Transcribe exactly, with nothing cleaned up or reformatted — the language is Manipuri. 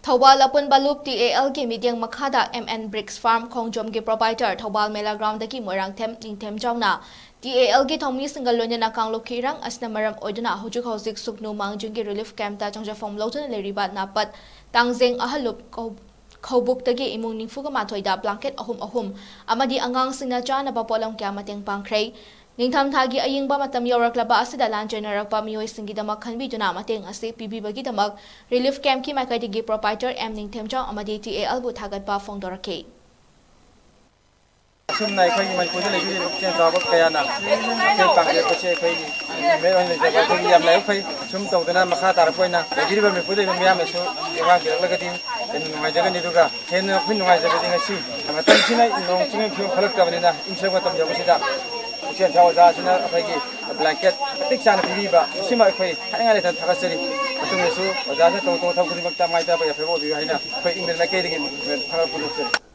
ꯊꯧꯕꯥꯜ ꯑꯄꯨꯟꯕ ꯂꯨꯞ ꯇꯤ ꯑꯦ ꯑꯦꯜꯒꯤ ꯃꯤꯠꯌꯦꯡ ꯃꯈꯥꯗ M and bricks farm ꯈꯣꯡꯖꯣꯝꯒꯤ proprietor Thoubal ꯃꯦꯂꯥ ꯒ꯭ꯔꯥꯎꯟꯗꯒꯤ ꯃꯣꯏꯔꯥꯡꯊꯦꯝ ꯅꯤꯡꯊꯦꯝꯖꯥꯎꯅ ꯇꯤ ꯑꯦ ꯑꯦꯜꯒꯤ ꯊꯧꯃꯤꯁꯤꯡꯒ ꯂꯣꯏꯅꯅ ꯀꯥꯡꯂꯨꯞ ꯏꯔꯥꯡ ꯑꯁꯤꯅ ꯃꯔꯝ ꯑꯣꯏꯗꯨꯅ ꯍꯧꯖꯤꯛ ꯍꯧꯖꯤꯛ ꯁꯨꯛꯅꯨ ꯃꯥꯡꯖꯤꯡꯒꯤ ꯔꯤꯂꯤꯐ ꯀꯦꯝꯞꯇ ꯆꯪꯖꯐꯝ ꯂꯧꯗꯨꯅ ꯂꯩꯔꯤꯕ ꯅꯥꯄꯠ ꯇꯥꯡꯖꯦꯡ ꯑꯍꯜꯂꯨꯞ ꯈꯧꯕꯨꯛꯇꯒꯤ ꯏꯃꯨꯡ ꯅꯤꯐꯨꯒ ꯃꯥꯊꯣꯏꯗ ꯕ꯭ꯂꯥꯡꯀꯦꯠ ꯑꯍꯨꯝ ꯑꯍꯨꯝ ꯑꯃꯗꯤ ꯑꯉꯥꯡꯁꯤꯡꯅ ꯆꯥꯅꯕ ꯄꯣꯠꯂꯝ ꯀꯌꯥ ꯃꯇꯦꯡ ꯄꯥꯡꯈ꯭ꯔꯦ꯫ ꯅꯤꯡꯊꯝꯊꯥꯒꯤ ꯑꯏꯪꯕ ꯃꯇꯝ ꯌꯧꯔꯛꯂꯕ ꯑꯁꯤꯗ ꯂꯥꯟ ꯆꯦꯟꯅꯔꯛꯄ ꯃꯤꯑꯣꯏꯁꯤꯡꯒꯤꯗꯃꯛ ꯈꯟꯕꯤꯗꯨꯅ ꯃꯇꯦꯡ ꯑꯁꯤ ꯄꯤꯕꯤꯕꯒꯤꯗꯃꯛ ꯔꯤꯂꯤꯐ ꯀꯦꯝꯞꯀꯤ ꯃꯥꯏꯀꯩꯗꯒꯤ ꯄ꯭ꯔꯣꯄꯥꯏꯇꯔ ꯑꯦꯝ ꯅꯤꯡꯊꯦꯝꯖꯥꯎ ꯑꯃꯗꯤ ꯇꯤ ꯑꯦ ꯑꯦꯜꯕꯨ ꯊꯥꯒꯠꯄ ꯐꯣꯡꯗꯣꯔꯛꯈꯤ꯫ ꯑꯁꯨꯝꯅ ꯑꯩꯈꯣꯏꯒꯤ ꯃꯅꯤꯄꯨꯔꯗ ꯂꯩꯕꯤꯔꯤꯕ ꯄꯨꯛꯆꯦꯜ ꯆꯥꯎꯕ ꯀꯌꯥꯅ ꯃꯇꯦꯡ ꯄꯥꯡꯕꯤꯔꯛꯄꯁꯦ ꯑꯩꯈꯣꯏꯒꯤ ꯃꯤꯑꯣꯏ ꯑꯣꯏꯅ ꯂꯩꯖꯕ ꯑꯩꯈꯣꯏꯒꯤ ꯌꯥꯝ ꯂꯥꯏꯕꯛ ꯐꯩ꯫ ꯑꯁꯨꯝ ꯇꯧꯗꯅ ꯃꯈꯥ ꯇꯥꯔꯛꯄ ꯑꯣꯏꯅ ꯂꯩꯕꯤꯔꯤꯕ ꯃꯅꯤꯄꯨꯔꯗ ꯂꯩꯕ ꯃꯤꯌꯥꯝꯅꯁꯨ ꯇꯦꯡꯕꯥꯡꯕꯤꯔꯛꯂꯒꯗꯤ ꯍꯦꯟꯅ ꯅꯨꯡꯉꯥꯏꯖꯒꯅꯤ꯫ ꯑꯗꯨꯒ ꯍꯦꯟꯅ ꯑꯩꯈꯣꯏ ꯅꯨꯡꯉꯥꯏꯖꯕꯗꯤ ꯉꯁꯤ ꯃꯇꯝꯁꯤꯅ ꯅꯣꯡ ꯆꯤꯡꯒꯤ ꯐꯤꯕꯝ ꯐꯠꯂꯛꯇꯕꯅꯤꯅ ꯏꯪꯁꯤꯜꯂꯛꯄ ꯃꯇꯝ ꯌꯧꯕꯁꯤꯗ ꯄꯨꯛꯆꯦꯜ ꯆꯥꯎꯕ ꯑꯣꯖꯥꯁꯤꯅ ꯑꯩꯈꯣꯏꯒꯤ ꯕ꯭ꯂꯥꯡꯀꯦꯠ ꯃꯇꯤꯛ ꯆꯥꯅ ꯄꯤꯕꯤꯕ ꯑꯁꯤꯃ ꯑꯩꯈꯣꯏ ꯊꯥꯏꯅꯉꯥꯏ ꯂꯩꯇꯅ ꯊꯥꯒꯠꯆꯔꯤ꯫ ꯃꯇꯨꯡꯗꯁꯨ ꯑꯣꯖꯥꯁꯤꯅ ꯇꯧ ꯇꯧ ꯊꯕꯛ ꯈꯨꯗꯤꯡꯃꯛꯇ ꯃꯥꯏ ꯄꯥꯛꯄ ꯌꯥꯏꯐꯕ ꯑꯣꯏꯕꯤꯌꯨ ꯍꯥꯏꯅ ꯑꯩꯈꯣꯏ ꯏꯪꯕ ꯃꯥꯏꯀꯩꯗꯒꯤ ꯊꯥꯒꯠꯄ ꯐꯣꯡꯗꯣꯛꯆꯔꯤ꯫